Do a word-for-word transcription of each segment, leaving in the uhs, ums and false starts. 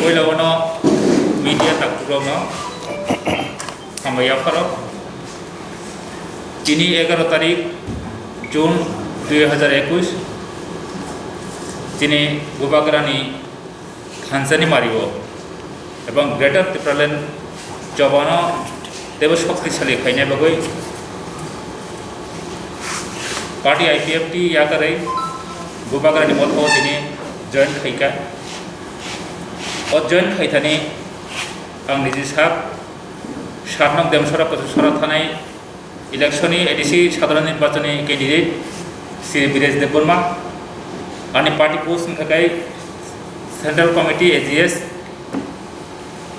Puila wano media takhukrokno hambai yapharo. Tini egaro tarik June dui hazar ekwis, tini Bubagrani thansani mario ebong Greater Tipraland chobano teibo shoktisali khaina bagwi party I P F T yakarwi Bubagrani motho tini join khaika. O join khaithani ang niji sak, sak nok Demsora Kosisora thanai election ni A D C sadharan nirbachon ni candidate Shri Biresh Debbarma, ani party post wngkha khe Central Committee A G S,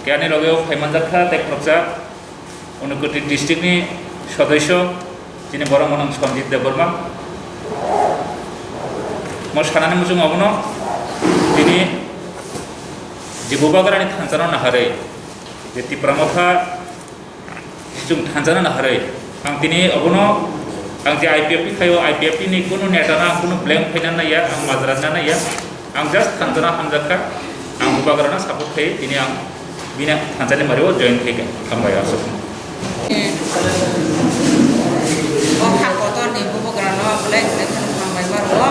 khe ani loge o phaimanjak kha tei khoroksa Unakoti district ni sodosyo, chini borok mwnang Sanjit Debbarma. Mo sanani muchung abono, tini je Bubagrani thansano naharwi, je Tipra Motha chwng thansano naharwi, ang tini abono, ang je I P F T khaio, I P F T ni kunu netano ang kunu blame khaina naiya, ang majra na naiya. Ang just thansano hamjak kha, ang Bubagrano support khai, tini ang bini thansani mario join khai kha. Hambai aswk. O kha kotor ni Bubagrano belai belai kheno hambai ma rwo.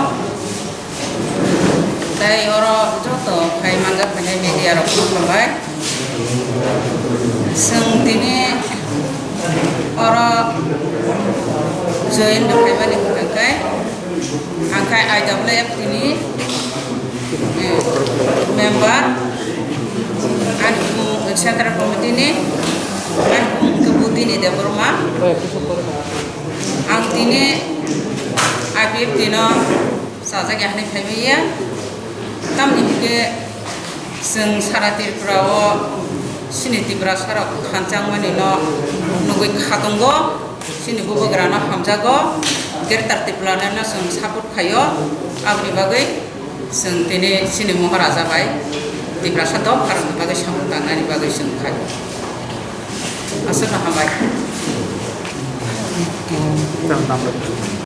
Tei oro joto khai manjak phainai media rok hambai. Chwng tini oro join rok khaimani hwnkha khe, ang khai I W F T ni, eh, member, ani bumung Central Committee ni, ani bumung khe Budini Debbarma. Ang tini I P F T no Sajak ya hinwi phaimaya. Tamni hinkhe chwng sara Tripura o chini Tiprasa rok khanchangmani no nugwi khatungo, chini Bubagra no hamjago, Greater Tipraland no chwng support khaio, aboni bagwi chwng tini chini Moharaja bai Tiprasa dopha rokni bagwi samung tangnani bagwi chwng khai. Aswkno hambai.